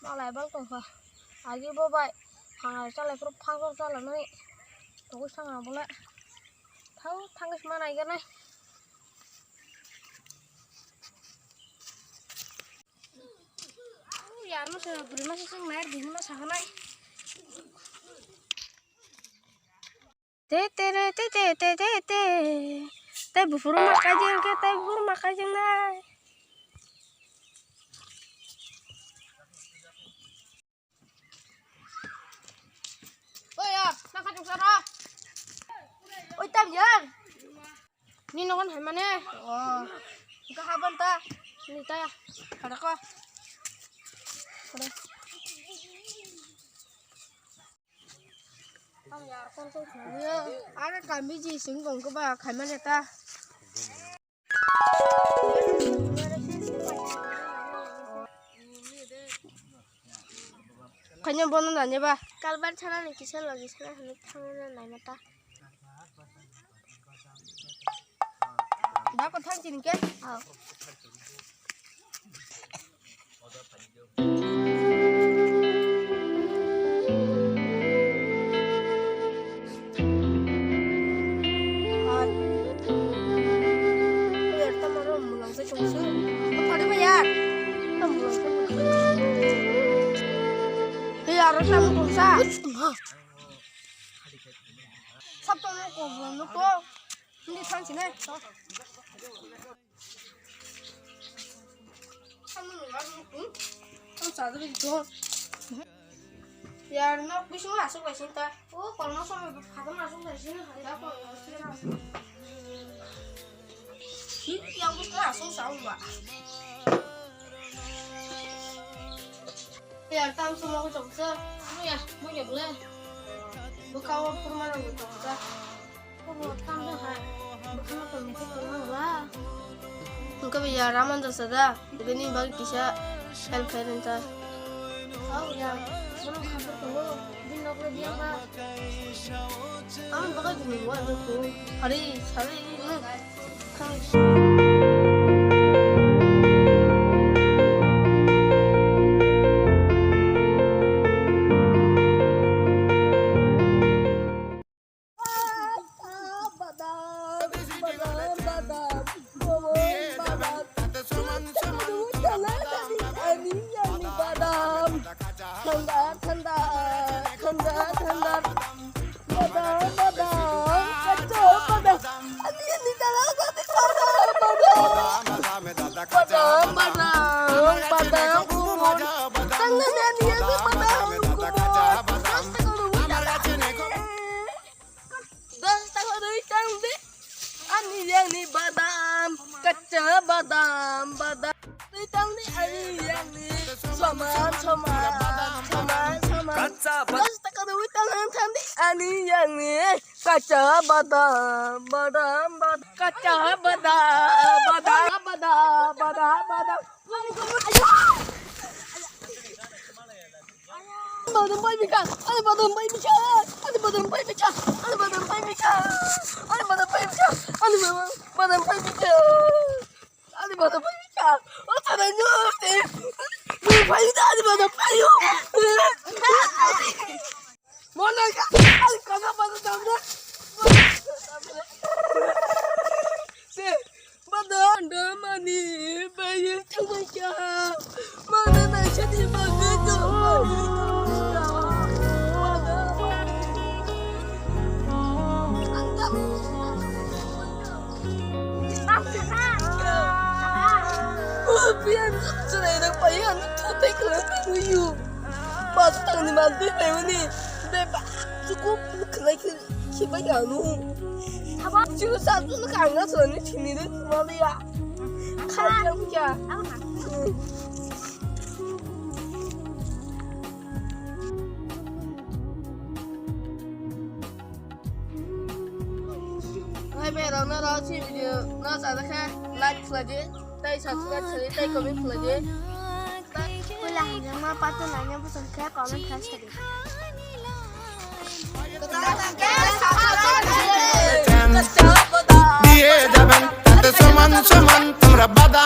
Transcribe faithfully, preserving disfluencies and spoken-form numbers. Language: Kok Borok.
Chalai bal tongkha. Agi bo bai. Hangai chalai phuru phangkor chalanai. Togwi sanga bole. Thau thangwi sima naiganai. Yar masa bwrwi masa chwng nai, bini masa hanai. Te te re te te te te te. Tei buphuru ma kaijeng khe, tei buphuru ma kaijeng nai. Oi, ya, nang kachung saro. Oi, tam yar. Ni nogon hai mane. Oh. Ka haban ta. Ni ta ya. Kada ko. Kada. Are kami ji sing gong ko ba khai mane ta. Kanya bono nanya ba. Kalbar sana ni kisa lagi sana hani thangna nai mata. Da ko thang chini ke? Oh. Sab to no ko no ko. Hindi thang sini. Yar nok bisingo asuk bai sinta. O kolma somoi bo phatom asuk bai sinta. Yang bisingo asuk sa ba. Yar tam somoi ko choksa. Ya, mo ya bole. Bukao purma nang choksa. Obo tamo hai? Bwkhano tongnaikhe tongma wngla. Hwnkhe bo ya Raman jasa da, bini bagwi kisa help khlai rwngkha. Hao ya, bono khabar tongo, bini nokle biyang ba. Ang bagwi bini wa jokho. Hari, sari, nwng. Badam, badam, badam, badam. Ani, ani badam. Thanda, thanda, thanda, thanda. Badam, badam, kacha badam. Ani, ani dala, ani badam, badam. Badam, badam, badam. Thanda, ani, ani badam, badam. Dos taka rwi tang di. Ani yang ni badam, kacha badam, badam. Rwi tang di ani yang ni. Soman, soman, soman, soman. Dos taka rwi tang di ani yang ni. Kacha badam, badam, badam. Kacha badam, badam, badam, badam, badam. Badam pai bika, ani badam pai bika, ani badam pai bika, ani badam pai bika, ani badam pai bika, ani badam, badam pai bika, ani badam pai bika. O tara no te, ni pai da ani badam pai yo. Mona ka, ani kana badam dam na. Te. Badam, badam ani bai thangbai kha. Mane naisani bagwi tongmani tongkha. Badam ani. O biyan chwrai rok bai ang thutai khwlai tongwi. Mas tangni mas twi bai mani. Bebak chukup khwlai khwlai. Khibai ya no. Sabo. Chini sa tu ka ang na so ni chini de mali ya. Kha yang ya. Hai be rang na rang si video na sa da kha like khlai di. Tai subscribe khlai di, tai comment khlai di. Puila hamjakma pato laina bwsong khe comment khlai sadi. Diye jaben, tate soman soman, tumra badam.